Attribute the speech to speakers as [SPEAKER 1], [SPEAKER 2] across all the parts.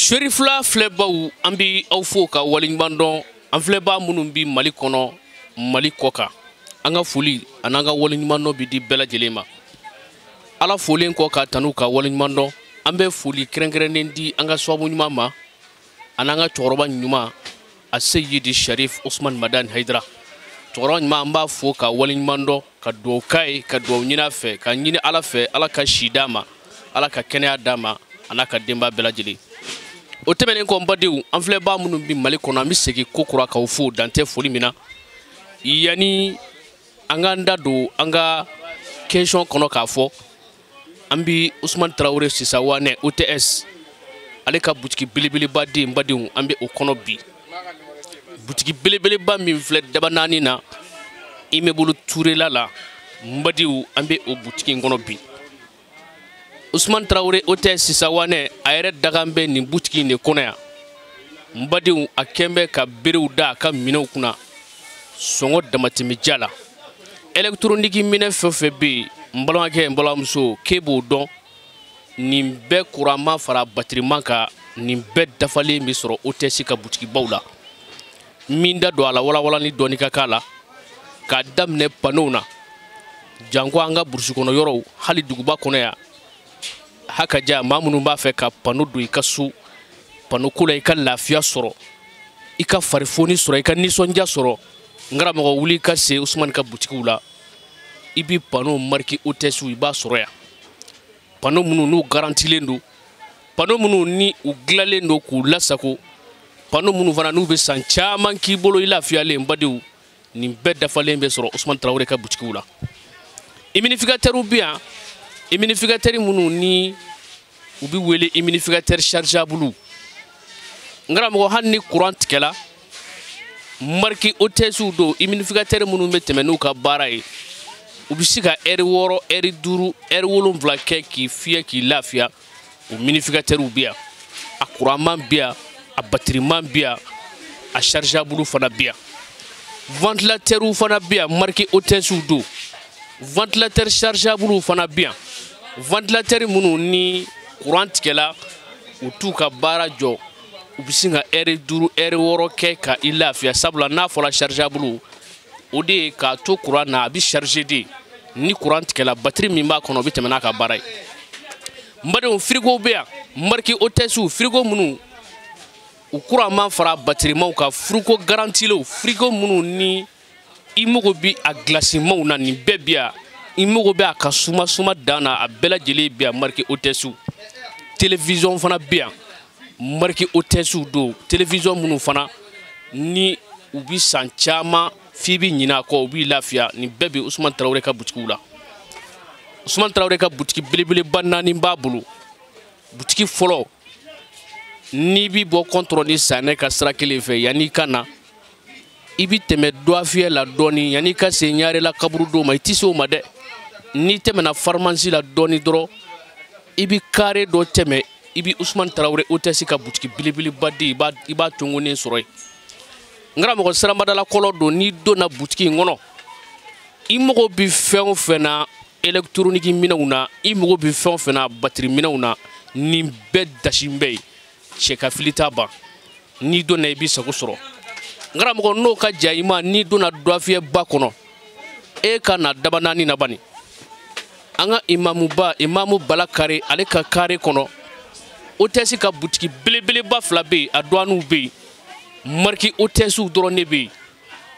[SPEAKER 1] Serifila filɛbaw, an bɛ aw fo ka waleɲuman dɔn. An filɛbaa minnu bɛ Mali kɔnɔ, Mali kɔ kan, an ka foli an'an ka waleɲuman dɔn bɛ di bɛɛ lajɛlen ma. Ala folen kɔ ka tanu ka waleɲuman dɔn, an bɛ foli kɛrɛnkɛrɛnnen di an ka sababu ɲuman ma an'an ka cɛkɔrɔba ɲuman, a Seyidi Sharif Usman Madani Hayidara. Cɛkɔrɔba ɲuman, an b'a fo ka waleɲuman dɔn, ka dugawu k'a ye, ka dugawu ɲini a fɛ, ka ɲini Ala fɛ, Ala ka si d'a ma, Ala ka kɛnɛya d'a ma, a n'a ka denba bɛɛ lajɛlen. O tɛmɛnen kɔ, n badenw, an filɛbaa minnu bɛ Mali kɔnɔ, an bɛ segin ko kura k'aw fo dan tɛ foli min na. Yanni an k'an da don an ka question kɔnɔ k'a fɔ, an bɛ Usumani Tarawele Sisawanɛ OTS, ale ka butigi belebeleba den, n badenw, an bɛ o kɔnɔ bi. Butigi belebeleba min filɛ Dabanaani na, immeuble Turela la, n badenw, an bɛ o butigi in kɔnɔ bi. Usumani Tarawele OTS Sisawanɛ, a yɛrɛ dakan bɛ nin butigi in de kɔnɔ yan. N badenw, a kɛn bɛ ka berew da a ka minɛnw kunna sɔngɔ damatɛmɛja la. Électronique minɛ fɛn o fɛn bɛ yen, n balimakɛ, n balimamuso, k'e b'o dɔn, nin bɛɛ kuranman fara batiriman kan, nin bɛɛ dafalen bɛ sɔrɔ OTS ka butigibaw la. Min da don a la, walawalani dɔɔni ka k'a la, k'a daminɛ panneau na, janko an ka burusi kɔnɔ yɔrɔw, hali duguba kɔnɔ yan, haka ja maa minnu b'a fɛ ka panneau don i ka so, panneau ko la i ka lafiya sɔrɔ, i ka farifoni sɔrɔ, i ka nisɔndiya sɔrɔ, n karamɔgɔ, wuli ka se Usumani ka butigiw la, i bi panneau marque OTS i b'a sɔrɔ yan. Panneau minnu n'u garantilen don, panneau minnu ni u dilanlen don k'u lasago, panneau minnu fana n'u bɛ san caman k'i bolo i lafiyalen, n badenw, nin bɛɛ dafalen bɛ sɔrɔ Usumani Tarawele ka butigiw la. Humidificateur bɛ yan, humidificateur minnu ni u bɛ wele humidificateur chargeable. N karamɔgɔ, hali ni courant tigɛla, marque OTS don, humidificateur minnu bɛ tɛmɛ n'u ka baara ye, u bɛ se ka ɛri 6, ɛri 5, ɛri 7 kɛ k'i fiyɛ k'i lafiya. O humidificateur bɛ yan, a kuranman bɛ yan, a batiriman bɛ yan, a chargeable fana bɛ yan. Ventilateur fana bɛ yan, marque OTS don, ventilateur chargeable fana bɛ yan. Ventilateur minnu ni courant tigɛla, u t'u ka baara jɔ, u bɛ sin ka ɛri 5, ɛri 6 kɛ ka i lafiya. Sabula n'a fɔra chargeable, o de ye k'a to courant na, a bɛ charger de, ni courant tigɛla, batterie min b'a kɔnɔ, o bɛ tɛmɛ n'a ka baara ye. N badenw, frigo bɛ yan, marque OTS, frigo minnu u kuranman fara batirimaw kan, frigo garantilenw, frigo minnu ni i mago bɛ a gilasimaw na, nin bɛɛ bɛ yan. I mago bɛ a ka suma suma dan na, a bɛɛ lajɛlen bɛ yan, marque OTS. Télévision fana bɛ yan, marque OTS don, télévision minnu fana ni u bɛ san caman f'i bɛ ɲinɛ a kɔ, u b'i lafiya, nin bɛɛ bɛ Usumani Tarawele ka butigiw la. Usumani Tarawele ka butigi belebeleba 4 b'a bolo. Butigi fɔlɔ, n'i bɛ bɔ kɔntɔrɔ ni sanɛ ka sira kelen fɛ, yanni i ka na, i bɛ tɛmɛ dɔafiyɛ la dɔɔni, yanni i ka se Ɲarela kaburudo ma, i tɛ se o ma dɛ. N'i tɛmɛna farimasi la dɔɔni dɔrɔn, i bɛ kare dɔ tɛmɛ, i bɛ Usumani Tarawele OTS ka butigi belebeleba de, i b'a tongonnen sɔrɔ yen. N karamɔgɔ, sirabadala kɔlɔ don, n'i donna butigi in kɔnɔ, i mago bɛ fɛn o fɛn na électronique minɛnw na, i mago bɛ fɛn o fɛn na batiri minɛnw na, nin bɛɛ dasi bɛ yen. Cɛ ka fili t'a ban, n'i donna i b'i sago sɔrɔ. N karamɔgɔ, n'o ka ja i ma, n'i donna dɔafiyɛba kɔnɔ, e ka na Dabanaani na bani. An ka imamuba, imamu Bala Kare, ale ka kare kɔnɔ, OTS ka butigi belebeleba 2 bɛ yen, a douaniw bɛ yen, marque OTS dɔrɔn de bɛ yen.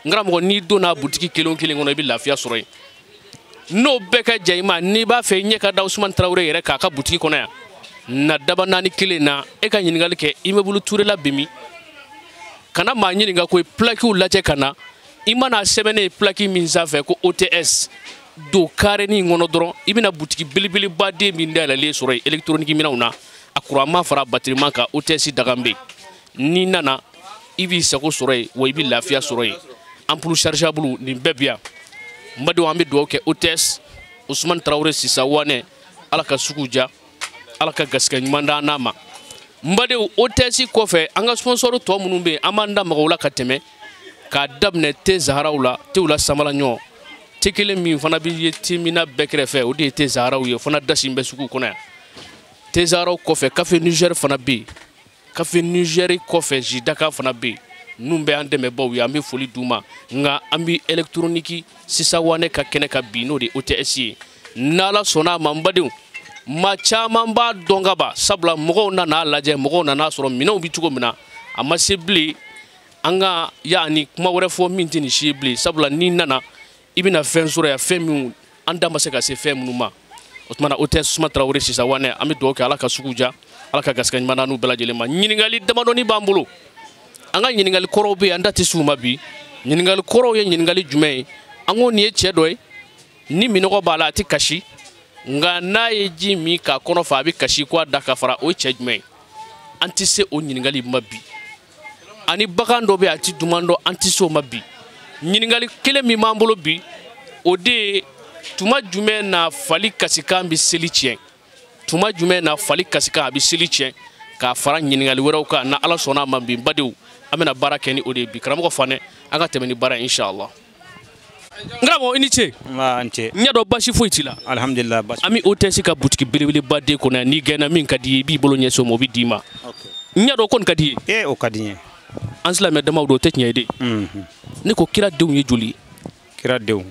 [SPEAKER 1] N karamɔgɔ, n'i donna butigi kelen o kelen kɔnɔ, i bɛ lafiya sɔrɔ yen. N'o bɛɛ ka ja i ma, n'i b'a fɛ i ɲɛ ka da Usumani Tarawele yɛrɛ k'a ka butigi kɔnɔ yan, na Dabanaani kelen na, e ka ɲininkali kɛ immeuble Turela bɛ min? Kana maa ɲininka ko plaquew lajɛ ka na, i mana sɛbɛnnen ye plaque min sanfɛ ko OTS, don karenin in kɔnɔ dɔrɔn, i bɛna butigi belebeleba den min dayɛlɛlen sɔrɔ yen électronique minɛnw na, a kuranman fara batiriman kan, OTS dagan bɛ yen. N'i nana, i b'i sago sɔrɔ yen, wa i bɛ lafiya sɔrɔ yen. Ampoule chargeable, nin bɛɛ bɛ yan. N badenw, an bɛ dugawu kɛ OTS Usumani Tarawele Sisawanɛ, Ala ka sugu ja, Ala ka garisɛgɛ ɲuman d'an n'a ma. N badenw, OTS kɔfɛ, an ka sponsor tɔ minnu bɛ yen, an b'an da maga o la ka tɛmɛ, k'a daminɛ te Zaharaw la, tew la samala ɲɔ te kelen min fana bɛ ye temina bɛɛ kɛrɛfɛ, o de ye te Zaharaw ye, o fana dasi bɛ sugu kɔnɔ yan. Te Zaharaw kɔfɛ, Café Niger fana bɛ yen. Café Niger kɔfɛ Jidaka fana bɛ yen ninnu bɛ an dɛmɛbaw ye an bɛ foli d'u ma nka an bɛ électronique Sisawane ka kɛnɛ kan bi n'o de ye OTS ye n'Ala sɔnna a ma n badenw maa caman b'a dɔn ka ban sabula mɔgɔw nan'a lajɛ mɔgɔw nan'a sɔrɔ minɛnw bɛ cogo min na a ma se bilen an ka yaani kuma wɛrɛ fɔ min tɛ nin si ye bilen sabula n'i nana i bɛna fɛn sɔrɔ yan fɛn min an da ma se ka se fɛn minnu ma o tuma na OTS Suma Tarawele Sisawane an bɛ dugawu kɛ Ala ka sugu diya Ala ka garisɛgɛ ɲuman d'an n'u bɛɛ lajɛlen ma ɲininkali damadɔni b'an bolo an ka ɲininkali kɔrɔw bɛ yen an da tɛ s'u ma bi ɲininkali kɔrɔw ye ɲininkali jumɛn ye an ko nin ye cɛ dɔ ye ni minɔgɔ b'a la a tɛ kasi nka n'a ye ji min k'a kɔnɔ fa a bɛ kasi ko a da ka fara o ye cɛ jumɛn ye an tɛ se o ɲininkali ma bi ani bagan dɔ bɛ yen a tɛ duman dɔn an tɛ se o ma bi ɲininkali kelen min b'an bolo bi o de ye tuma jumɛn na fali kasikan bɛ seli tiɲɛ tuma jumɛn na fali kasikan a bɛ seli tiɲɛ k'a fara ɲininkali wɛrɛw kan na Ala sɔnna a ma bi n badenw an bɛna baara kɛ ni o de ye bi karamɔgɔ Fanɛ an ka tɛmɛ ni baara ye inshallah. N karamɔgɔ i ni ce.
[SPEAKER 2] Nba n ce.
[SPEAKER 1] N y'a dɔn baasi foyi t'i la.
[SPEAKER 2] Alhamdulillah baasi.
[SPEAKER 1] An bɛ OTS ka butigi belebeleba de kɔnɔ yan n'i gɛnna min ka di i ye i b'i bolo ɲɛsin o ma o bɛ d'i ma. N y'a dɔn o kɔni ka di i ye.
[SPEAKER 2] Ee o ka di n ye.
[SPEAKER 1] An silamɛ damaw don o tɛ tiɲɛ ye de. Ne ko kira denw ye joli ye?
[SPEAKER 2] Kira denw.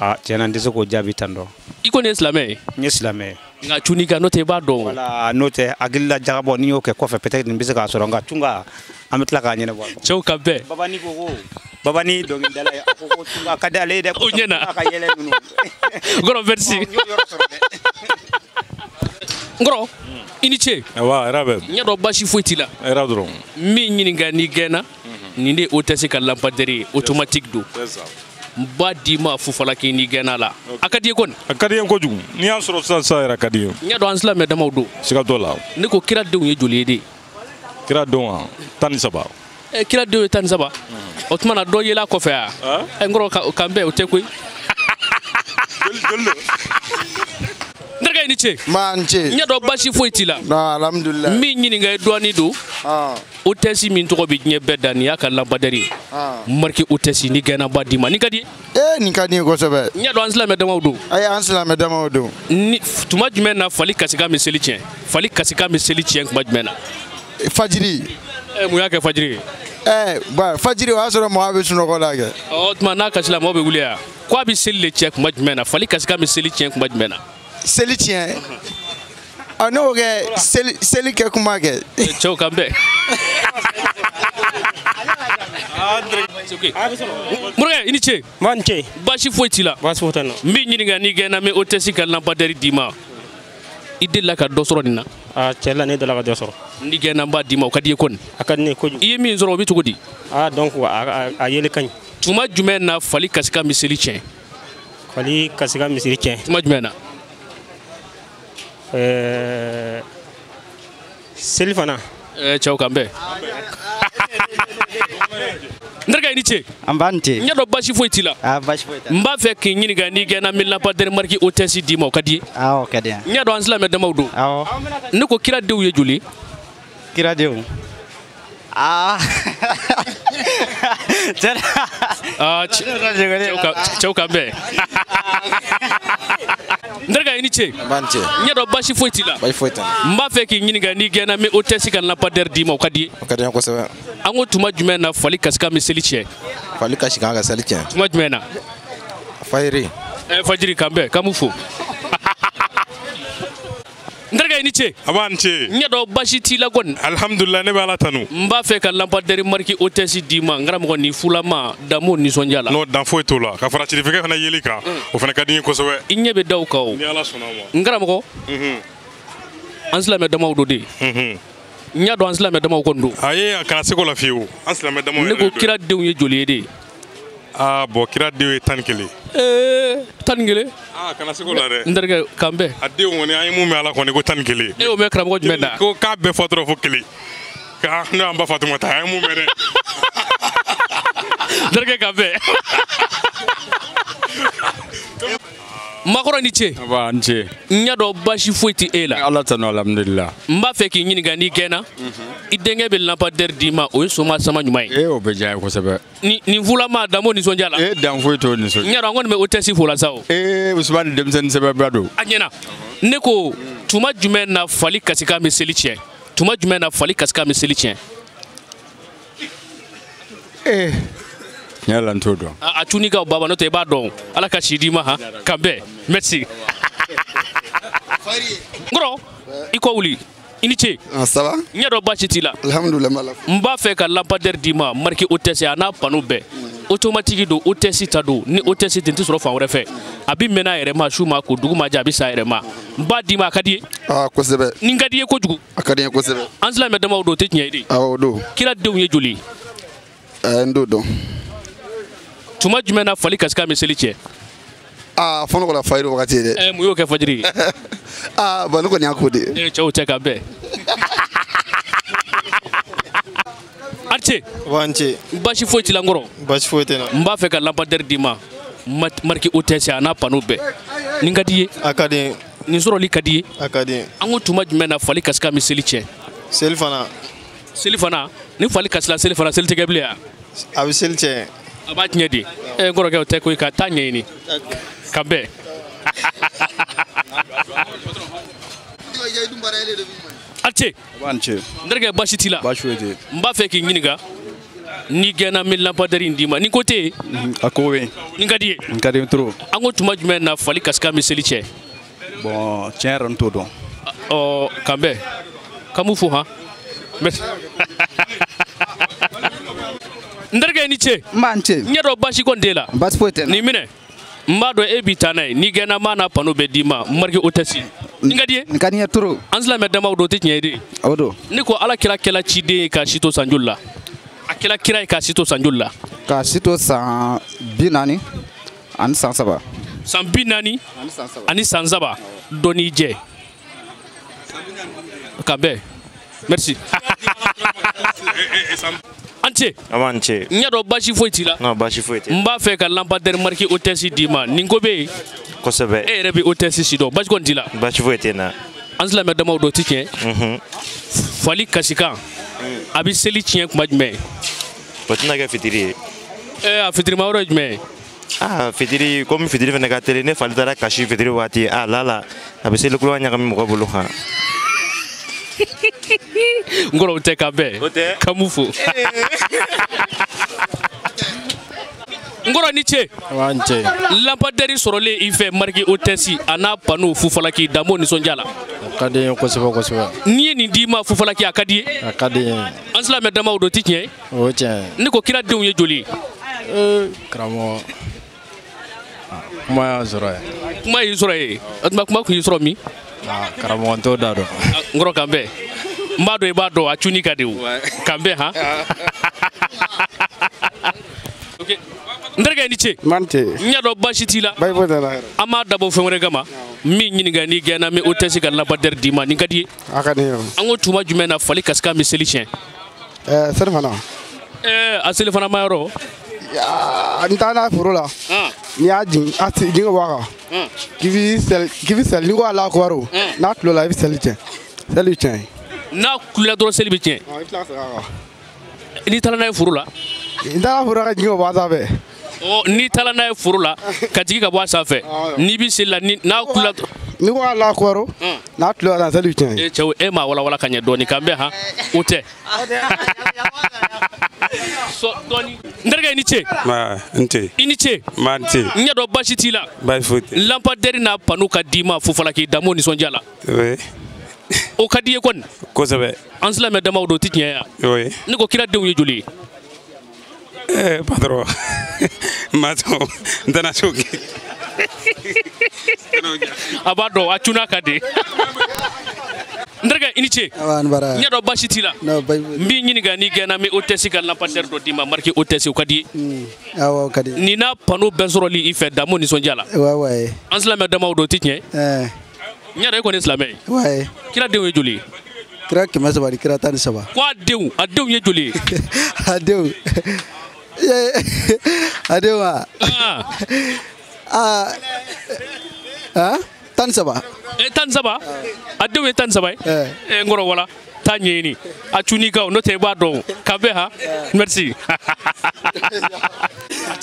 [SPEAKER 2] Aa tiɲɛ na n tɛ se k'o jaabi tan dɔn.
[SPEAKER 1] I kɔni ye silamɛ ye?
[SPEAKER 2] N ye silamɛ ye.
[SPEAKER 1] Nka cunni kan n'o tɛ i b'a dɔn.
[SPEAKER 2] Wala n'o tɛ hakili la jagabɔ n'i y'o kɛ kɔfɛ peut-être nin bɛ se k'a sɔrɔ nka tunga an bɛ tila k'a ɲɛnabɔ.
[SPEAKER 1] Cɛw ka bɛn.
[SPEAKER 2] Babani ko ko Babani dɔnkilidala ye a ko ko tunga ka di ale ye dɛ.
[SPEAKER 1] O ɲɛna.
[SPEAKER 2] A ka yɛlɛ ninnu.
[SPEAKER 1] Nkɔrɔ merci.
[SPEAKER 2] N y'o yɔrɔ sɔrɔ dɛ.
[SPEAKER 1] Nkɔrɔ i ni ce.
[SPEAKER 3] Awa hɛrɛ bɛ.
[SPEAKER 1] N y'a dɔn baasi foyi t'i la.
[SPEAKER 3] Hɛrɛ dɔrɔn.
[SPEAKER 1] Min ɲininka n'i gɛnna nin de ye OTS ka lampadaire ye automatique don. N b'a d'i ma fufalaki n'i gɛnna la. A ka di i ye kɔni?
[SPEAKER 3] A ka di n ye kojugu. N'i y'a sɔrɔ sisan sisan yɛrɛ a ka di n ye.
[SPEAKER 1] N y'a dɔn an silamɛ damaw don.
[SPEAKER 3] Siga t'o la.
[SPEAKER 1] Ne ko kira denw ye joli ye de?
[SPEAKER 3] Kira denw wa 13.
[SPEAKER 1] Kira denw ye 13. O tuma na dɔ yela kɔfɛ wa? N kɔrɔ k'an bɛn o tɛ koyi.
[SPEAKER 3] Joli don?
[SPEAKER 1] N terikɛ i ni ce.
[SPEAKER 4] Nba n ce.
[SPEAKER 1] N y'a dɔn baasi foyi t'i la.
[SPEAKER 4] Non alhamdulilayi.
[SPEAKER 1] N b'i ɲininka i dɔɔnin don. OTS min tɔgɔ bɛ diɲɛ bɛɛ da nin y'a ka lampadaire ye. Marque OTS ni gɛnna b'a d'i ma nin ka di ye?
[SPEAKER 4] Ee nin ka di n ye kosɛbɛ.
[SPEAKER 1] N y'a dɔn an silamɛ damaw don.
[SPEAKER 4] Ayi an silamɛ damaw don.
[SPEAKER 1] Ni tuma jumɛn na fali kasikan bɛ seli tiɲɛ? Fali kasikan bɛ seli tiɲɛ tuma jumɛn na?
[SPEAKER 4] Fajiri.
[SPEAKER 1] Mun y'a kɛ fajiri ye?
[SPEAKER 4] Ba fajiri o y'a sɔrɔ mɔgɔ bɛ sunɔgɔ la kɛ.
[SPEAKER 1] Ɔ tuma n'a kasila mɔgɔ bɛ wuli yan. Ko a bɛ seli de tiɲɛ tuma jumɛn na? Fali kasikan bɛ seli tiɲɛ tuma jumɛn na?
[SPEAKER 4] Seli tiɲɛ. A n'o kɛ seli kɛ kuma kɛ.
[SPEAKER 1] Cɛw kan bɛn. Morikɛ i ni ce.
[SPEAKER 5] N ce.
[SPEAKER 1] Baasi foyi t'i la.
[SPEAKER 5] Baasi foyi tɛ n na.
[SPEAKER 1] N b'i ɲininka n'i gɛnna n bɛ OTS ka lampadaire d'i ma. I delila ka dɔ sɔrɔ nin na?
[SPEAKER 5] Aa tiɲɛ la ne delila ka dɔ sɔrɔ.
[SPEAKER 1] N'i gɛnna n b'a d'i ma o ka di i ye kɔni?
[SPEAKER 5] A ka di ne ye kojugu.
[SPEAKER 1] I ye min sɔrɔ o bɛ cogo di?
[SPEAKER 5] Aa donc a yeli ka ɲi.
[SPEAKER 1] Tuma jumɛn na fali kasikan bɛ seli tiɲɛ?
[SPEAKER 5] Fali kasikan bɛ seli tiɲɛ.
[SPEAKER 1] Tuma jumɛn na?
[SPEAKER 5] Seli fana.
[SPEAKER 1] Cɛw kan bɛn. N terikɛ i ni ce.
[SPEAKER 6] An b'a ni ce.
[SPEAKER 1] N y'a dɔn baasi foyi t'i la.
[SPEAKER 6] Aa baasi foyi t'a la.
[SPEAKER 1] N b'a fɛ k'i ɲininka n'i gɛnna n bɛ lampadaire marque OTS d'i ma o ka di i ye?
[SPEAKER 6] Awɔ o ka di n ye.
[SPEAKER 1] N y'a dɔn an silamɛ damaw don.
[SPEAKER 6] Awɔ.
[SPEAKER 1] Ne ko kira denw ye joli ye?
[SPEAKER 6] Kira denw. Aa.
[SPEAKER 1] Aa cɛw kan bɛn. N terikɛ i ni ce.
[SPEAKER 4] N b'a ni ce.
[SPEAKER 1] N y'a dɔn baasi foyi t'i la.
[SPEAKER 4] Baasi foyi t'a la.
[SPEAKER 1] N b'a fɛ k'i ɲininka n'i gɛnna n bɛ OTS ka lampadaire d'i ma o ka di i ye?
[SPEAKER 4] O ka di n ye kosɛbɛ.
[SPEAKER 1] An ko tuma jumɛn na fali kasikan bɛ seli tiɲɛ?
[SPEAKER 4] Fali kasikan ka seli tiɲɛ.
[SPEAKER 1] Tuma jumɛn na?
[SPEAKER 4] Fajiri.
[SPEAKER 1] Fajiri k'an bɛn k'an b'u fo. N terikɛ i ni ce.
[SPEAKER 3] A b'a ni ce.
[SPEAKER 1] N y'a dɔn baasi t'i la kɔni.
[SPEAKER 3] Alihamudulila ne bɛ Ala tanu.
[SPEAKER 1] N b'a fɛ ka lampadaire marque OTS d'i ma n karamɔgɔ ni fulama dan m'o nisɔndiya la.
[SPEAKER 3] N'o dan foyi t'o la ka fara cirifɛkɛ fana yeli kan o fana ka di n ye kosɛbɛ.
[SPEAKER 1] I ɲɛ bɛ da o kan o.
[SPEAKER 3] Ni Ala sɔnna o ma.
[SPEAKER 1] N karamɔgɔ. An silamɛ damaw don de. N y'a dɔn an silamɛ damaw kɔni don.
[SPEAKER 3] Ayi a kana se k'o la fiyewu an silamɛ damaw yɛrɛ
[SPEAKER 1] Ne ko kira denw ye joli ye de?
[SPEAKER 3] Aa bɔn kira denw ye 11.
[SPEAKER 1] 11.
[SPEAKER 3] Aa kana se k'o la dɛ.
[SPEAKER 1] N terikɛ k'an bɛn.
[SPEAKER 3] A denw kɔni an ye mun mɛn a la kɔni ko 11.
[SPEAKER 1] E y'o mɛn karamɔgɔ jumɛn na?
[SPEAKER 3] Ko k'a bɛɛ fɔ dɔrɔn fo kelen. K'a ne y'an ba Fatumata an ye mun mɛn dɛ.
[SPEAKER 1] N terikɛ k'an bɛn. Makɔrɔ ni ce.
[SPEAKER 7] Aba n ce.
[SPEAKER 1] N y'a dɔn baasi foyi tɛ e la.
[SPEAKER 7] Ala tanu alhamdulila.
[SPEAKER 1] N b'a fɛ k'i ɲininka n'i gɛnna i denkɛ bɛ lampadaire d'i ma o ye soma sama ɲuman ye.
[SPEAKER 7] Ee o bɛ diya n ye kosɛbɛ.
[SPEAKER 1] Nin fulama dan m'o nisɔndiya la.
[SPEAKER 7] Ee dan foyi t'o nisɔndiya.
[SPEAKER 1] N y'a dɔn an kɔni bɛ OTS fo la sa o.
[SPEAKER 7] Ee Usumani denmisɛnnin sɛbɛba don.
[SPEAKER 1] A ɲɛna. Ne ko tuma jumɛn na fali kasikan bɛ seli tiɲɛ? Tuma jumɛn na fali kasikan bɛ seli tiɲɛ?
[SPEAKER 7] Tiɲɛ la n t'o dɔn.
[SPEAKER 1] A cunni ka baba n'o tɛ i b'a dɔn. Ala ka si d'i ma han. K'an bɛn. Merci. N kɔrɔ i kɔ wuli. I ni ce.
[SPEAKER 4] Ça va?
[SPEAKER 1] N ɲɛ dɔn baasi t'i la.
[SPEAKER 4] Alhamdulilah n b'a la.
[SPEAKER 1] N b'a fɛ ka lampadaire d'i ma marque OTS a n'a panneau bɛɛ. Automatique don, OTS ta don. Ni OTS tɛ n tɛ sɔrɔ fan wɛrɛ fɛ. A bɛ mɛn a yɛrɛ ma, su ma ko, dugu ma jɛ a bɛ sa a yɛrɛ ma. N b'a d'i ma, a ka di ye?
[SPEAKER 4] Aa kosɛbɛ.
[SPEAKER 1] Nin ka di i ye kojugu.
[SPEAKER 4] A ka di n ye kosɛbɛ.
[SPEAKER 1] An silamɛ damaw don, o tɛ tiɲɛ ye de.
[SPEAKER 4] Awɔ o don.
[SPEAKER 1] Kira denw ye joli ye?
[SPEAKER 4] N t'o dɔn.
[SPEAKER 1] Tuma jumɛn na fali kasikan bɛ seli cɛ?
[SPEAKER 4] Aa fo ne kɔni fajiri wagati ye dɛ.
[SPEAKER 1] Mun y'o kɛ fajiri ye?
[SPEAKER 4] Aa bon ne kɔni y'a ko de.
[SPEAKER 1] Cɛw tɛ ka bɛn. A ce.
[SPEAKER 8] Wa n ce.
[SPEAKER 1] Baasi foyi t'i la n kɔrɔ.
[SPEAKER 8] Baasi foyi tɛ n na.
[SPEAKER 1] N b'a fɛ ka lampadaire d'i ma marque OTS a n'a panneau bɛɛ. Nin ka di i ye?
[SPEAKER 8] A ka di n ye.
[SPEAKER 1] Nin sɔrɔli ka di i ye?
[SPEAKER 8] A ka di n ye.
[SPEAKER 1] An ko tuma jumɛn na fali kasikan bɛ seli tiɲɛ?
[SPEAKER 8] Seli fana.
[SPEAKER 1] Seli fana? Ni fali kasila seli fana, seli tɛ kɛ bilen wa?
[SPEAKER 8] A bɛ seli tiɲɛ.
[SPEAKER 1] A b'a tiɲɛ de. N kɔrɔkɛ o tɛ koyi, ka taa ɲɛɲini. Ka bɛn. A ce.
[SPEAKER 7] N ce.
[SPEAKER 1] N terikɛ baasi t'i la?
[SPEAKER 7] Baasi foyi tɛ.
[SPEAKER 1] N b'a fɛ k'i ɲininka n'i gɛnna n bɛ lampadaire in d'i ma. Nin ko tɛ yen?
[SPEAKER 7] A ko bɛ yen.
[SPEAKER 1] Nin ka di i ye?
[SPEAKER 7] Nin ka di n ye trop.
[SPEAKER 1] An ko tuma jumɛn na fali kasikan bɛ seli cɛ?
[SPEAKER 7] Bon tiɲɛ yɛrɛ n t'o dɔn.
[SPEAKER 1] Ɔ k'an bɛn. K'an b'u fo han. Merci. N terikɛ i ni ce.
[SPEAKER 6] N b'a n ce.
[SPEAKER 1] N ɲɛ dɔn baasi kɔni t'e la.
[SPEAKER 6] Baasi foyi tɛ n na.
[SPEAKER 1] Nin minɛ. N b'a dɔn e b'i taa n'a ye. N'i gɛnna n b'a n'a panneau bɛɛ d'i ma. Marque OTS. Nin ka di ye?
[SPEAKER 6] Nin ka di n ye trop.
[SPEAKER 1] An silamɛ damaw don, o tɛ tiɲɛ ye de.
[SPEAKER 6] O don.
[SPEAKER 1] Ne ko ala kira kɛla ciden ye k'a si to san joli la? A kɛla kira ye k'a si to san joli la?
[SPEAKER 6] K'a si to san 40 ani san 3.
[SPEAKER 1] San 40 ani san 3. Dɔɔni jɛ. Ka bɛn. Merci. An ce.
[SPEAKER 8] An b'an ce.
[SPEAKER 1] N y'a dɔn baasi foyi t'i la.
[SPEAKER 8] Non baasi foyi tɛ.
[SPEAKER 1] N b'a fɛ ka lampadaire marque OTS d'i ma. Nin ko bɛ yen.
[SPEAKER 8] Kosɛbɛ.
[SPEAKER 1] E yɛrɛ bɛ OTS si dɔn. Baasi kɔni t'i la.
[SPEAKER 8] Baasi foyi tɛ n na.
[SPEAKER 1] An silamɛ damaw don, o tɛ tiɲɛ. Fali kasikan. A bɛ seli tiɲɛ kuma jumɛn?
[SPEAKER 8] O tɛna kɛ fitiri ye.
[SPEAKER 1] A fitirima yɔrɔ ye jumɛn ye?
[SPEAKER 8] Aa fitiri komi fitiri fana ka teli, ne fali taara kasi fitiri waati, a la la a bɛ seli kura ɲagami mɔgɔ bolo han.
[SPEAKER 1] N kɔrɔ o tɛ ka bɛn.
[SPEAKER 8] O tɛ.
[SPEAKER 1] Ka mun fo. N kɔrɔ ni ce.
[SPEAKER 7] Wa n ce.
[SPEAKER 1] Lampadaire sɔrɔlen i fɛ marque OTS a n'a panneau fufalaki danbo nisɔndiya la.
[SPEAKER 7] A ka di n ye kosɛbɛ kosɛbɛ.
[SPEAKER 1] N'i ye nin d'i ma fufalaki a ka di i ye?
[SPEAKER 7] A ka di n ye.
[SPEAKER 1] An silamɛ damaw don, o tɛ tiɲɛ ye?
[SPEAKER 7] O ye tiɲɛ ye.
[SPEAKER 1] Ne ko kira denw ye joli ye?
[SPEAKER 7] Karamɔgɔ kuma y'an sɔrɔ yen.
[SPEAKER 1] Kuma y'i sɔrɔ yen. O tuma kuma kun y'i sɔrɔ min?
[SPEAKER 7] Karamɔgɔ n t'o da dɔn.
[SPEAKER 1] N kɔrɔ k'an bɛn. N b'a dɔn i b'a dɔn a cunni ka di o. K'an bɛn han. Ok. N terikɛ i ni ce.
[SPEAKER 4] N b'a ni ce.
[SPEAKER 1] N y'a dɔn baasi t'i la.
[SPEAKER 4] Baasi foyi tɛ n la yɛrɛ.
[SPEAKER 1] An m'a dabɔ fɛn wɛrɛ kama. Min ɲininka n'i gɛnna n bɛ OTS ka lampadaire d'i ma. Nin ka di i ye?
[SPEAKER 4] A ka di n ye.
[SPEAKER 1] An ko tuma jumɛn na fali kasikan bɛ seli tiɲɛ?
[SPEAKER 4] Seli fana.
[SPEAKER 1] A seli fana ma yɔrɔ.
[SPEAKER 4] N taara n'a ye foro la. N'i y'a jigin a jigin ka bɔ a kan. K'i bɛ seli n'i ko Alahu akibaru n'a tulo la i bɛ seli tiɲɛ. Seli bɛ tiɲɛ.
[SPEAKER 1] N'a kulela dɔrɔn seli bɛ tiɲɛ.
[SPEAKER 4] I bɛ tila ka segin a kan.
[SPEAKER 1] N'i taara n'a ye foro la.
[SPEAKER 4] N taara foro la ka jigin ka bɔ a sanfɛ.
[SPEAKER 1] N'i taara n'a ye foro la ka jigin ka bɔ a sanfɛ. N'i bɛ seli la n'a kulela.
[SPEAKER 4] N'i ko Alahu akibaru n'a tulo la seli bɛ tiɲɛ.
[SPEAKER 1] Cɛw e m'a walawala ka ɲɛ dɔɔni k'an bɛn han o tɛ. Dɔɔni. N terikɛ i ni ce.
[SPEAKER 3] N ce.
[SPEAKER 1] I ni ce.
[SPEAKER 3] N b'a ni ce.
[SPEAKER 1] N ɲɛ dɔn baasi t'i la.
[SPEAKER 3] Baasi foyi tɛ.
[SPEAKER 1] Lampadaire n'a panneau ka d'i ma fufalaki danbo nisɔndiya la.
[SPEAKER 3] Oui.
[SPEAKER 1] O ka di i ye kɔni?
[SPEAKER 3] Kosɛbɛ.
[SPEAKER 1] An silamɛ damaw don, o tɛ tiɲɛ ye wa?
[SPEAKER 3] Oui.
[SPEAKER 1] Ne ko kira denw ye joli ye?
[SPEAKER 3] Patron n b'a sɔn n tɛna se o kɛ.
[SPEAKER 1] A b'a dɔn a cunna ka di. N terikɛ i ni ce.
[SPEAKER 4] N
[SPEAKER 1] ɲɛ dɔn baasi t'i la.
[SPEAKER 4] Non baasi foyi.
[SPEAKER 1] N b'i ɲininka n'i gɛnna n bɛ OTS ka lampadaire dɔ d'i ma marque OTS o ka di i
[SPEAKER 4] ye? Awɔ o ka di.
[SPEAKER 1] Nin n'a panneau bɛɛ sɔrɔli i fɛ danbo nisɔndiya la.
[SPEAKER 4] Ouais.
[SPEAKER 1] An silamɛ damaw don, o tɛ tiɲɛ ye? N y'a dɔn e kɔni ye silamɛ ye.
[SPEAKER 4] Ouais.
[SPEAKER 1] Kira denw ye joli ye?
[SPEAKER 4] Kira 300 ni kira 13.
[SPEAKER 1] Ko a denw ye joli ye?
[SPEAKER 4] A denw. A denw wa? Ah. 13.
[SPEAKER 1] 13? A denw ye 13 ye? N kɔrɔ wala taa ɲɛɲini a cunni kan n'o tɛ i b'a dɔn k'an bɛn han. Merci.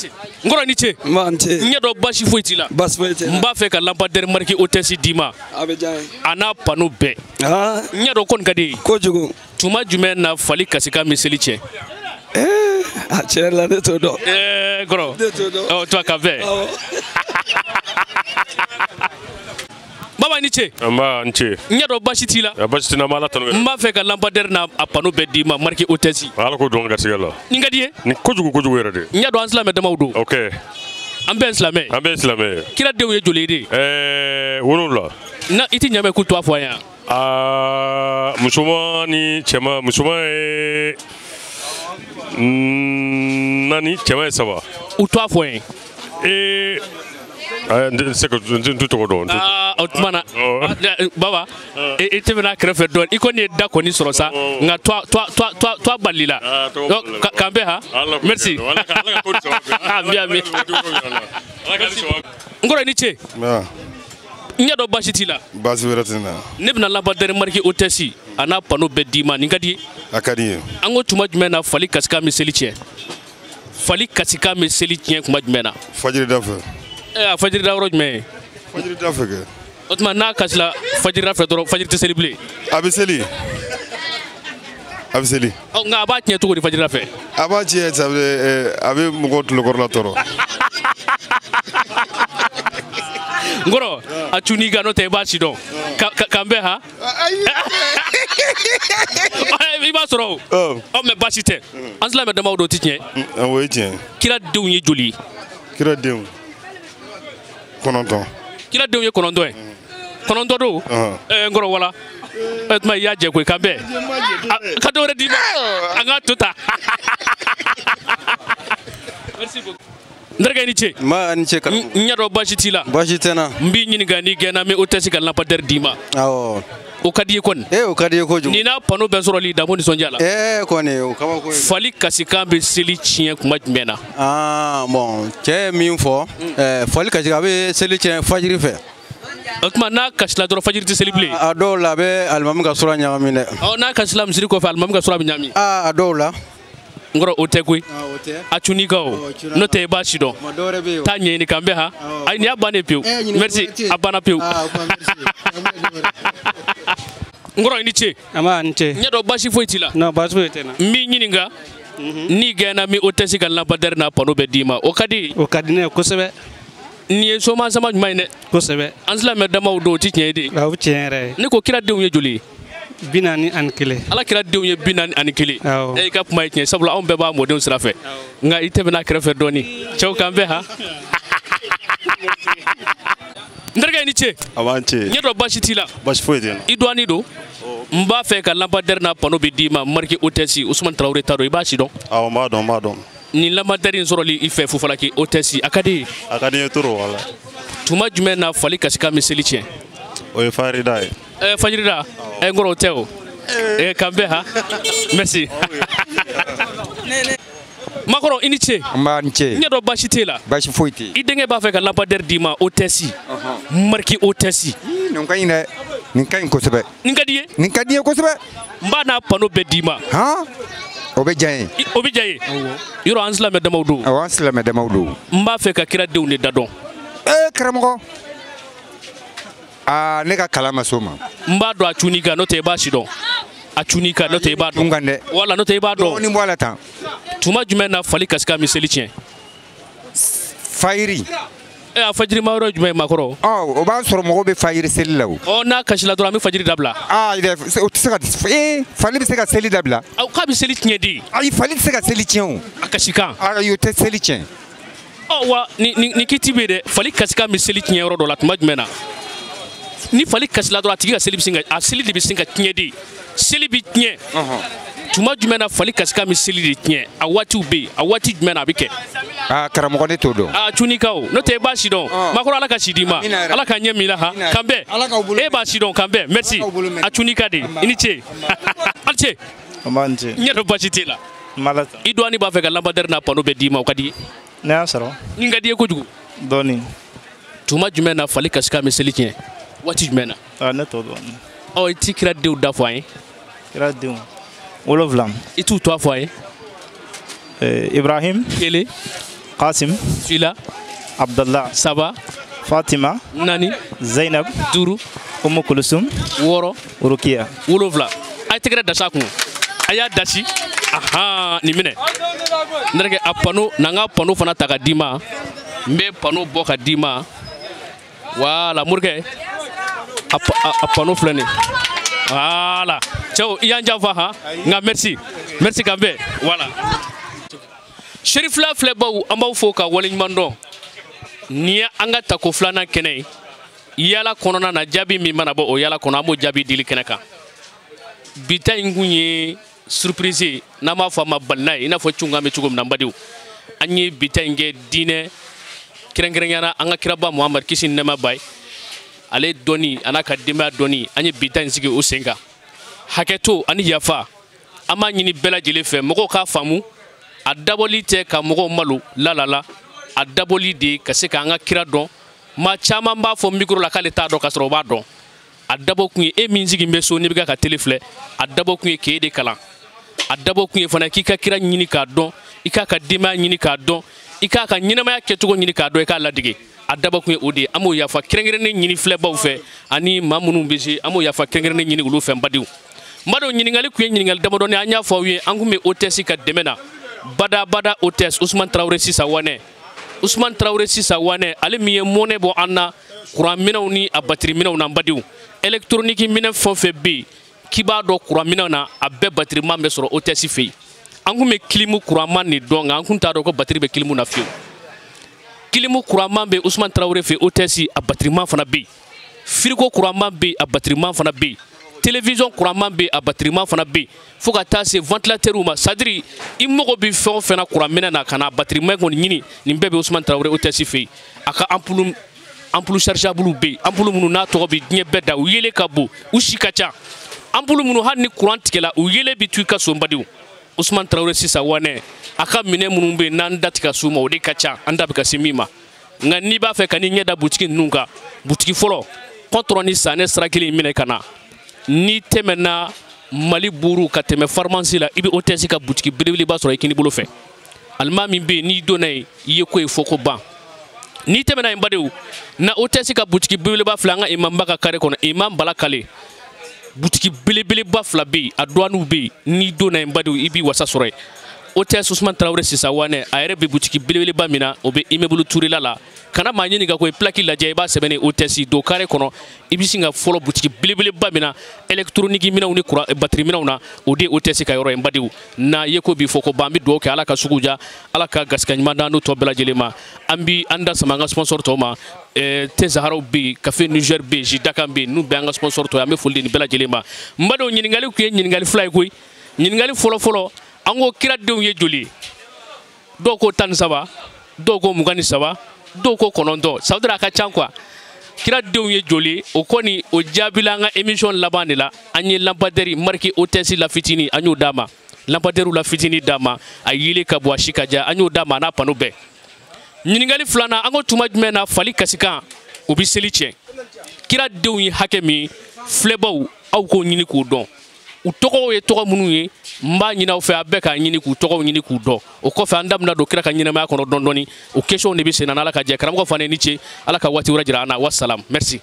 [SPEAKER 1] N kɔrɔ ni ce.
[SPEAKER 9] N b'a n ce.
[SPEAKER 1] N ɲɛ dɔn baasi foyi t'i la.
[SPEAKER 9] Baasi foyi tɛ.
[SPEAKER 1] N b'a fɛ ka lampadaire marqué hôtesse d'i ma.
[SPEAKER 9] A bɛ diya n ye.
[SPEAKER 1] A n'a panneau bɛɛ. N ɲɛ dɔn ko nin ka di ye.
[SPEAKER 9] Kojugu.
[SPEAKER 1] Tuma jumɛn na fali kasikan bɛ seli tiɲɛ?
[SPEAKER 9] A tiɲɛ yɛrɛ la ne t'o dɔn.
[SPEAKER 1] Kɔrɔ.
[SPEAKER 9] Ne t'o dɔn.
[SPEAKER 1] Ɔ toi ka bɛn.
[SPEAKER 9] Awɔ.
[SPEAKER 1] Baba i ni ce.
[SPEAKER 3] Nba n ce.
[SPEAKER 1] N ɲɛ dɔn baasi t'i la.
[SPEAKER 3] Baasi t'i la, n b'Ala tanu.
[SPEAKER 1] N b'a fɛ ka lampadaire n'a a panneau bɛɛ d'i ma marqué hôtesse.
[SPEAKER 3] Ala k'o don n garisɛgɛ la.
[SPEAKER 1] Nin ka di ye?
[SPEAKER 3] Nin kojugu kojugu yɛrɛ de.
[SPEAKER 1] N ɲɛ dɔn an silamɛ damaw don.
[SPEAKER 3] Ok.
[SPEAKER 1] An bɛɛ ye silamɛ.
[SPEAKER 3] An bɛɛ ye silamɛ ye.
[SPEAKER 1] Kira denw ye joli ye de?
[SPEAKER 3] 7.
[SPEAKER 1] Na i ti ɲamɛ k'u tɔgɔ fɔ an ye wa?
[SPEAKER 3] Aa musoman ni cɛman, musoman ye 4, cɛman ye 3.
[SPEAKER 1] U tɔgɔ fɔ an ye.
[SPEAKER 3] N tɛ se ka n t'u tɔgɔ dɔn.
[SPEAKER 1] Aa o tuma na baba i tɛmɛna kɛrɛfɛ dɔɔni i kɔni ye da kɔni sɔrɔ sa nka toi balila la. K'an bɛn ha. Merci. Ami ami. N kɔrɔ i ni ce. N ɲɛ dɔn baasi t'i la.
[SPEAKER 10] Baasi wɛrɛ tɛ n na.
[SPEAKER 1] Ne bɛna lampadaire marqué hôtesse a n'a panneau bɛɛ d'i ma, nin ka di ye?
[SPEAKER 10] A ka di n ye.
[SPEAKER 1] An ko tuma jumɛn na fali kasikan bɛ seli tiɲɛ? Fali kasikan bɛ seli tiɲɛ tuma jumɛn na?
[SPEAKER 10] Fajiri da fɛ.
[SPEAKER 1] A fajiri da yɔrɔ jumɛn ye?
[SPEAKER 10] Fajiri da fɛ kɛ.
[SPEAKER 1] O tuma n'a kasila fajiri da fɛ dɔrɔn fajiri tɛ seli bilen?
[SPEAKER 10] A bɛ seli. A bɛ seli.
[SPEAKER 1] Ɔ nka a b'a tiɲɛ cogo di fajiri da fɛ?
[SPEAKER 10] A b'a tiɲɛ ça veut dire a bɛ mɔgɔw tulokɔrɔla tɔɔrɔ.
[SPEAKER 1] N kɔrɔ a cun'i kan n'o tɛ i b'a si dɔn. K'an bɛn ha? I b'a sɔrɔ o. Ɔ mɛ baasi tɛ. An silamɛ damaw don o tɛ tiɲɛ.
[SPEAKER 10] O ye tiɲɛ.
[SPEAKER 1] Kira denw ye joli ye?
[SPEAKER 10] Kira denw 9.
[SPEAKER 1] Kira denw ye 9 ye. 9 don? N kɔrɔ wala. Tuma i y'a jɛ koyi k'an bɛn. Ka dɔ wɛrɛ d'i ma. An k'a to tan. Merci beaucoup. N terikɛ i ni ce.
[SPEAKER 6] Nba ni ce karamɔgɔ.
[SPEAKER 1] N ɲɛ dɔn baasi t'i la.
[SPEAKER 6] Baasi tɛ n na.
[SPEAKER 1] N b'i ɲininka n'i gɛnna n bɛ hôtesse ka lampadaire d'i ma.
[SPEAKER 6] Awɔ.
[SPEAKER 1] O ka di i ye kɔni.
[SPEAKER 6] O ka di i ye kojugu.
[SPEAKER 1] Nin n'a panneau bɛɛ sɔrɔli dabo nisɔndiya la.
[SPEAKER 6] Kɔni o kabako ye.
[SPEAKER 1] Fali kasikan bɛ seli tiɲɛ kuma jumɛn na?
[SPEAKER 6] Aa bon cɛ ye min fɔ fali kasikan a bɛ seli tiɲɛ fajiri fɛ.
[SPEAKER 1] O tuma n'a kasila dɔrɔn fajiri tɛ seli bilen.
[SPEAKER 6] A dɔw la a bɛ alimami ka sura ɲagami dɛ.
[SPEAKER 1] Ɔ n'a kasila misiri kɔfɛ alimami ka sura bɛ ɲagami.
[SPEAKER 6] Aa a dɔw la.
[SPEAKER 1] N kɔrɔ o tɛ koyi. A cun'i kan o. N'o tɛ i b'a si dɔn. Taa ɲɛɲini k'an bɛn ha. Ayi nin y'a bannen pewu. Merci a banna pewu. N kɔrɔ i ni ce.
[SPEAKER 5] Nba ni ce.
[SPEAKER 1] N ɲɛ dɔn baasi foyi t'i la.
[SPEAKER 5] Non baasi foyi tɛ n na.
[SPEAKER 1] N b'i ɲininka. N'i gɛnna n bɛ hôtesse ka lampadaire n'a panneau bɛɛ d'i ma o ka di?
[SPEAKER 5] O ka di ne ye kosɛbɛ.
[SPEAKER 1] Nin ye soma sama ɲuman ye dɛ.
[SPEAKER 5] Kosɛbɛ.
[SPEAKER 1] An silamɛ damaw don o ti tiɲɛ ye de.
[SPEAKER 5] O tiɲɛ yɛrɛ ye.
[SPEAKER 1] Ne ko kira denw ye joli ye?
[SPEAKER 5] 41.
[SPEAKER 1] Ala kira denw ye 41. E ka kuma ye tiɲɛ sabula anw bɛɛ b'a mɔdenw sira fɛ. Nka i tɛmɛna kɛrɛfɛ dɔɔni. Cɛw k'an bɛn ha. N terikɛ i ni ce.
[SPEAKER 11] A b'an ce.
[SPEAKER 1] N ɲɛ dɔn baasi t'i la.
[SPEAKER 11] Baasi foyi tɛ n na.
[SPEAKER 1] I dɔɔnin don. N b'a fɛ ka lampadaire n'a panneau bɛ d'i ma marqué hôtesse Ousmane Traoré ta don i b'a si dɔn.
[SPEAKER 11] Awɔ n b'a dɔn n b'a dɔn.
[SPEAKER 1] Nin lampadaire in sɔrɔli i fɛ Fufalaki hôtesse a ka di ye?
[SPEAKER 11] A ka di n ye trop wala.
[SPEAKER 1] Tuma jumɛn na fali kasikan bɛ seli tiɲɛ?
[SPEAKER 11] O ye fajirida ye.
[SPEAKER 1] Fajirida? N kɔrɔ o tɛ o. K'an bɛn ha. Merci. Makɔrɔ i ni ce.
[SPEAKER 12] Nba ni ce.
[SPEAKER 1] N ɲɛ dɔn baasi t'e la.
[SPEAKER 12] Baasi foyi tɛ.
[SPEAKER 1] I denkɛ b'a fɛ ka lampadaire d'i ma hôtesse. Marqué hôtesse.
[SPEAKER 12] Nin ka ɲi dɛ. Nin ka ɲi kosɛbɛ.
[SPEAKER 1] Nin ka di ye?
[SPEAKER 12] Nin ka di n ye kosɛbɛ.
[SPEAKER 1] N b'a n'a panneau bɛɛ d'i ma.
[SPEAKER 12] Han? O bɛ diya n ye.
[SPEAKER 1] O bɛ diya n ye. Yɔrɔ an silamɛ damaw don.
[SPEAKER 12] Awɔ an silamɛ damaw don.
[SPEAKER 1] N b'a fɛ ka kira denw de da dɔn.
[SPEAKER 12] Karamɔgɔ. Aa ne ka kalan ma s'o ma.
[SPEAKER 1] N b'a dɔn a cun'i kan n'o tɛ i b'a si dɔn. A cun'i kan n'o tɛ i b'a dɔn.
[SPEAKER 12] N kan dɛ.
[SPEAKER 1] Wala n'o tɛ i b'a dɔn.
[SPEAKER 12] Dɔɔnin bɔ a la tan.
[SPEAKER 1] Tuma jumɛn na fali kasikan bɛ seli tiɲɛ?
[SPEAKER 12] Fajiri.
[SPEAKER 1] A fajiri ma yɔrɔ jumɛn ye makɔrɔ?
[SPEAKER 12] Ɔ o b'a sɔrɔ mɔgɔw bɛ fajiri seli la o.
[SPEAKER 1] Ɔ n'a kasila dɔrɔn an bɛ fajiri dabila.
[SPEAKER 12] Aa o tɛ se ka fali bɛ se ka seli dabila.
[SPEAKER 1] K'a bɛ seli tiɲɛ di.
[SPEAKER 12] Ayi fali tɛ se ka seli tiɲɛ o.
[SPEAKER 1] A kasikan.
[SPEAKER 12] Ayi o tɛ seli tiɲɛ.
[SPEAKER 1] Ɔ wa nin kiti bɛ yen dɛ, fali kasikan bɛ seli tiɲɛ yɔrɔ dɔ la tuma jumɛn na? Ni fali kasila dɔrɔn a tigi ka seli bɛ sin ka a seli de bɛ sin ka tiɲɛ de. Seli bɛ tiɲɛ. Tuma jumɛn na fali kasikan bɛ seli de tiɲɛ? A waatiw bɛ yen, a waati jumɛn na a bɛ kɛ?
[SPEAKER 12] Aa karamɔgɔ ne t'o dɔn.
[SPEAKER 1] Aa cun'i kan o, n'o tɛ i b'a si dɔn. Makɔrɔ Ala ka si d'i ma. Ala ka ɲɛ min la ha. K'an bɛn. E b'a si dɔn k'an bɛn. Merci. A cun'i kan de. I ni ce. Ali ce.
[SPEAKER 11] An b'an ce.
[SPEAKER 1] N ɲɛ dɔn baasi t'e la.
[SPEAKER 11] N b'Ala tanu.
[SPEAKER 1] I dɔɔnin b'a fɛ ka lampadaire n'a panneau bɛɛ d'i ma o ka di ye?
[SPEAKER 11] Ne y'a sɔrɔ.
[SPEAKER 1] Nin ka di i ye kojugu.
[SPEAKER 11] Dɔɔnin.
[SPEAKER 1] Tuma jumɛn na fali kasikan bɛ seli tiɲɛ? Waati jumɛn na?
[SPEAKER 11] Aa ne t'o dɔn.
[SPEAKER 1] Ɔ i ti kira denw da fɔ an ye.
[SPEAKER 11] Kira denw 7.
[SPEAKER 1] I t'u tɔgɔ fɔ an ye.
[SPEAKER 11] Ibrahim.
[SPEAKER 1] 1.
[SPEAKER 11] Qasim.
[SPEAKER 1] Fila.
[SPEAKER 11] Abdallah.
[SPEAKER 1] Saba.
[SPEAKER 11] Fatima.
[SPEAKER 1] Naani.
[SPEAKER 11] Zainab.
[SPEAKER 1] Duuru.
[SPEAKER 11] Umu Kulusum.
[SPEAKER 1] Wɔɔrɔ.
[SPEAKER 11] Rukiya.
[SPEAKER 1] 7. A ye tɛgɛrɛ dasi a kun. A y'a dasi. Ahan, nin minɛ. N terikɛ, a panneau, n'an ka panneau fana ta ka d'i ma. N bɛ panneau bɔ ka d'i ma. Voilà, morikɛ. A panneau filɛ nin ye. Voilà. Cɛw, i y'an janfa han? Nka merci. Merci k'an bɛn. Voilà. Serifila filɛbaw, an b'aw fo ka waleɲuman dɔn. Nin ye an ka tako filanan kɛnɛ ye. Yala kɔnɔna na, jaabi min mana bɔ o yala kɔnɔ, an b'o jaabi dili kɛnɛ kan. Bi ta in kun ye surprise ye, n'an b'a fɔ a ma balina ye, i n'a fɔ cunkan bɛ cogo min na n badenw. An ye bi ta in kɛ diinɛ kɛrɛnkɛrɛnnenya la, an ka kiraba Muhamadu kisi ni nɛɛma b'a ye. Ale dɔnni a n'a ka denbaya dɔnni, an ye bi ta in sigi o sen kan. Hakɛto ani yafa, an b'a ɲini bɛɛ lajɛlen fɛ, mɔgɔw k'a faamu. A dabɔli tɛ ka mɔgɔw malo lalala, a dabɔli de ka se k'an ka kira dɔn. Maa caman b'a fɔ micro la k'ale t'a dɔn, k'a sɔrɔ o b'a dɔn. A dabɔ kun ye e min sigi bɛ so n'i bɛ ka télé filɛ, a dabɔ kun ye k'e de kalan. A dabɔ kun ye fana k'i ka kira ɲini k'a dɔn, i k'a ka denbaya ɲini k'a dɔn, i k'a ka ɲɛnamaya kɛcogo ɲini k'a dɔn, i k'a ladege. A dabɔ kun ye o de ye. An b'o yafa kɛrɛnkɛrɛnnen ɲini filɛbaw fɛ ani maa minnu bɛ se, an b'o yafa kɛrɛnkɛrɛnnen ɲini olu fɛ n badenw. N badenw, ɲininkali kun ye ɲininkali damadɔni, an y'a fɔ aw ye, an kun bɛ hôtesse ka dɛmɛ na. Bada bada hôtesse Ousmane Traoré Sisa Wanɛ. Ousmane Traoré Sisa Wanɛ, ale min ye mɔnɛ bɔ an na kuran minɛnw ni a batiri minɛnw na n badenw. Électronique minɛn fɛn o fɛn bɛ yen k'i b'a dɔn kuran minɛnw na, a bɛɛ batiriman bɛ sɔrɔ hôtesse fɛ yen. An kun bɛ kilimu kuranman de dɔn, nka an kun t'a dɔn ko batiri bɛ kilimu na fiyewu. Kilimu kuranman bɛ Ousmane Traoré fɛ hôtesse, a batiriman fana bɛ yen. Frigo kuranman bɛ yen, a batiriman fana bɛ yen. Télévision kuranman bɛ yen, a batiriman fana bɛ yen. Fo ka taa se ventilateur ma, c'est-à-dire i mago bɛ fɛn o fɛn na kuran minɛ na, ka na batiriman kɔni ɲini, nin bɛɛ bɛ Ousmane Traoré hôtesse fɛ yen. A ka ampoule chargeable bɛ yen, ampoule minnu n'a tɔgɔ bɛ diɲɛ bɛɛ da, u yelen ka bon, u si ka ca. Ampoule minnu hali ni courant tigɛla, u yelen bɛ to i ka so n badenw. Ousmane Traoré Sisa Wanɛ, a ka minɛn minnu bɛ yen n'an da tɛ ka s'u ma, o de ka ca, an da bɛ ka se min ma. Nka n'i b'a fɛ ka n'i ɲɛ da butigi ninnu kan, butigi fɔlɔ, kɔtɔrɔ ni sanɛ sira kelen minɛ ka na. N'i tɛmɛna Mali buuru ka tɛmɛ pharmacie la, i bɛ hôtesse ka butigi belebeleba sɔrɔ i kini bolo fɛ. Alima min bɛ yen n'i donna yen, i ye ko ye fɔ ko ban. N'i tɛmɛna yen badenw, na hôtesse ka butigi belebeleba fila, an ka imamba ka carré kɔnɔ, imam Bala Kale. Butigi belebeleba fila bɛ yen, a douaniw bɛ yen, n'i donna yen badenw, i b'i wasa sɔrɔ yen. Hôtesse Ousmane Traoré Sisa Wanɛ, a yɛrɛ bɛ butigi belebeleba min na, o bɛ immeuble Touré la. Kana maa ɲininka ko plaque lajɛ, i b'a sɛbɛn hôtesse don carré kɔnɔ, i bɛ sin ka fɔlɔ butigi belebeleba min na, électronique minɛnw ni courant batterie minɛnw na, o de ye hôtesse ka yɔrɔ ye n badenw. Na ye ko bi fɔ ko ban, an bɛ dugawu kɛ Ala ka sugu ja, Ala ka garisɛgɛ ɲuman d'an n'u tɔ bɛɛ lajɛlen ma. An bi an da sama an ka sponsor tɔw ma. Thé Zaharaw bɛ yen, Café Niger bɛ yen, Jidakan bɛ yen, ninnu bɛɛ an ka sponsor tɔ ye, an bɛ foli di nin bɛɛ lajɛlen ma. N badenw, ɲininkali kun ye ɲininkali fila ye koyi. Ɲininkali fɔlɔ fɔlɔ, an ko kiradenw ye joli ye? Dɔw ko 13, dɔw ko 23, dɔw ko 9. Ça veut dire a ka ca quoi. Kiradenw ye joli ye? O kɔni o jaabila an ka émission laban de la. An ye lampadaire marqué hôtesse la fitinin, an y'o d'a ma. Lampadaire la fitinin d'a ma, a yelen ka bɔ, a si ka diya, an y'o d'a ma a n'a panneau bɛɛ. Ɲininkali filanan, an ko tuma jumɛn na fali kasikan o bɛ seli tiɲɛ? Kiradenw ye hakɛ min, filɛbaw aw k'o ɲini k'o dɔn. U tɔgɔw ye tɔgɔ minnu ye, n b'a ɲini aw fɛ a bɛɛ k'a ɲini k'u tɔgɔw ɲini k'u dɔn. O kɔfɛ an da bɛna don kira ka ɲɛnamaya kɔnɔ dɔɔni dɔɔni. O question de bɛ sen na, n'Ala ka jɛ. Karamɔgɔ fana ni ce, Ala ka waati wɛrɛ jira an na. Wassalam, merci.